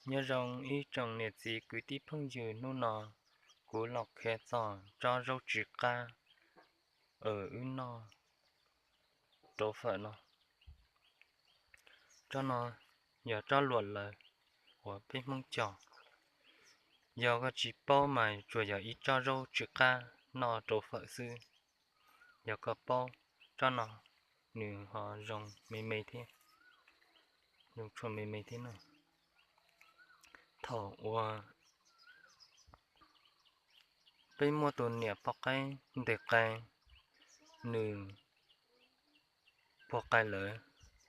Nyob zoo ib tsoom niam txiv kwv tij phooj ywg, hnub no kuv los qhia txog tsob zaub tsis qab uas wb noj rau fawm no. Tsob no yog tsob luam lawv uas peb Hmoob cog. Yog koj tsis paub mas tsuas yog ib tsob zaub tsis qab noj rau fawm xwb. Yog koj paub tsob no, nws ho zoo me me thiab, zoo tshuaj me me thiab no. Thaum uas peb muab tus niam poj qaib ntes qe, nws puag qe lawm,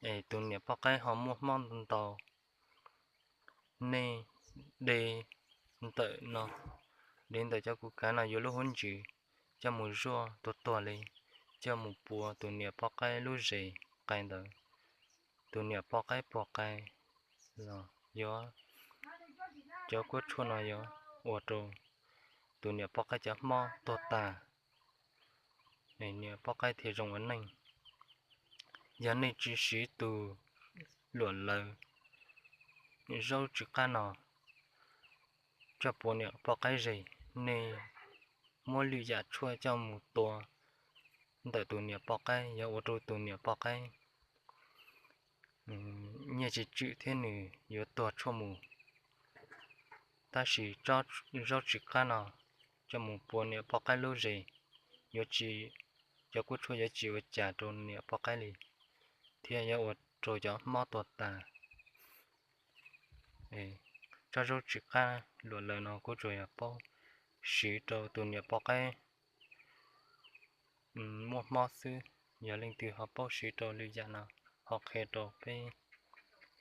es tus niam poj qaib ho muaj hmob ntau ntau. Nej de ntawm no, de ntawm cov kuv kav no yuav lub hub ntsws coj mus zuaj tuag tuag li, coj mus pua tus niam poj qaib lub zes qe ntawd. Tus niam poj qaib puag qe los yuav, cov kuab tshuaj no yuav ua rau tus niam poj qaib cov hmob tuag tag, niam poj qaib thiaj zoo ua neej. Yog nej tsis siv tus luam lawv zaub tsis qab no coj pua niam poj qaib zes, nej muab lwm yam tshuaj coj mus tua ntawm tus niam poj qaib, yuav ua rau tus niam poj qaib nyiaj tsis tswm thiab nws yuav tuag tshuaj mus. Tab sis tsob zaub tsis qab no coj mus pua niam poj qaib lub zes, yuav tsis, cov kuab tshuaj yuav tsis ua cas rau niam poj qaib li, thiab yuav ua rau cov hmob tuag tas. Tsob zaub tsis qab luam lawv no kuv tsuas yog paub siv rau tus niam poj qaib muaj hmob xwb. Yog leej twg ho paub siv rau lwm yam no, ho qhia rau peb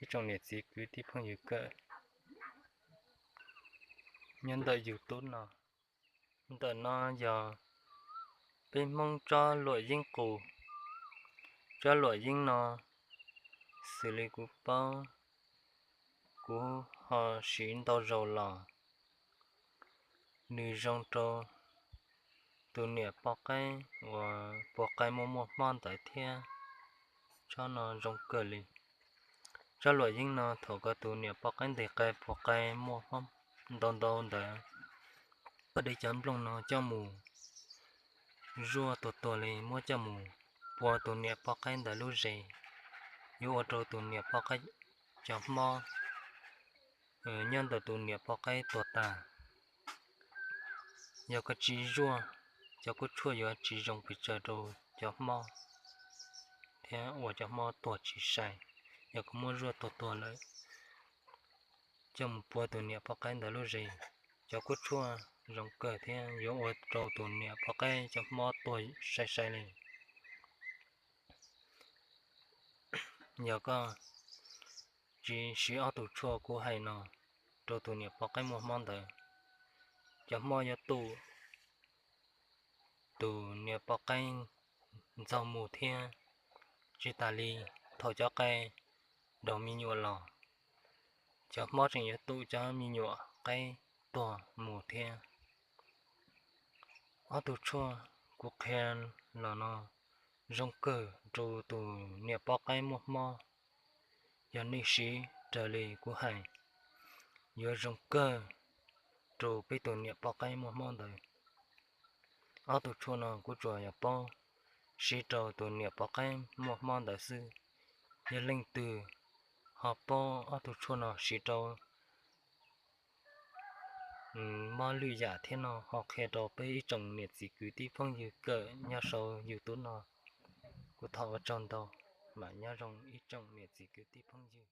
ib tsoom niam txiv kwv tij phooj ywg kawm. Nyob ntawm YouTube no, ntawm no yog peb Hmoob tsob luam yeeb qus. Tsob luam yeeb no, xws li kuv paub, kuv ho siv ntau zaus los, nws zoo rau tus niam poj qaib uas puag qe muaj muaj hmob ntawd thiab. Tsob no zoo kawg li. Tsob luam yeeb no thaum koj tus niam poj qaib ntes qe puag qe muaj hmob ntau ntau ntawd, koj de cov nplooj no coj mus zuaj tuag tuag li, muab coj mus pua tus niam poj qaib ntawd lub zes, yuav ua rau tus niam poj qaib cov hmob nyob ntawm tus niam poj qaib tuag tas. Yog koj tsis zuaj, cov kuab tshuaj yuav tsis zoo pes tsawg rau cov hmob thiab ua cov hmob tuag tsis sai. Yog koj muab zuaj tuag tuag lawm coj mus pua tus niam poj qaib ntawd lub zes, cov kuab tshuaj zoo kawg thiab yuav ua rau tus niam poj qaib cov hmob tuag sai sai li. Yog koj tsis siv ob tug tshuaj kuv hais no rau tus niam poj qaib muaj hmob ntawd, cov hmob yuav tu tus niam poj qaib ntxaug mus thiab. Tsis tas li, thaum cov qe daus me nyuam los, cov hmob tseem yuav tu cov me nyuam qaib tuag mus thiab. Ob tug tshuaj kuv qhia los no zoo kawg rau tus niam poj qaib muaj hmob. Yog nej siv raws li kuv hais, yuav zoo kawg rau peb tus niam poj qaib muaj hmob ntawd. Ob tug tshuaj no kuv tsuas yog paub siv rau tus niam poj qaib muaj hmob ntawd xwb. Yog leej twg ho paub ob tug tshuaj no siv rau mob lwm yam thiab no, ho qhia rau peb ib tsoom niam txiv kwv tij phooj ywg kawm nyob saum YouTube no. Kuv thov ua tsaug ntau, mas nyob zoo ib tsoom niam txiv kwv tij phooj ywg.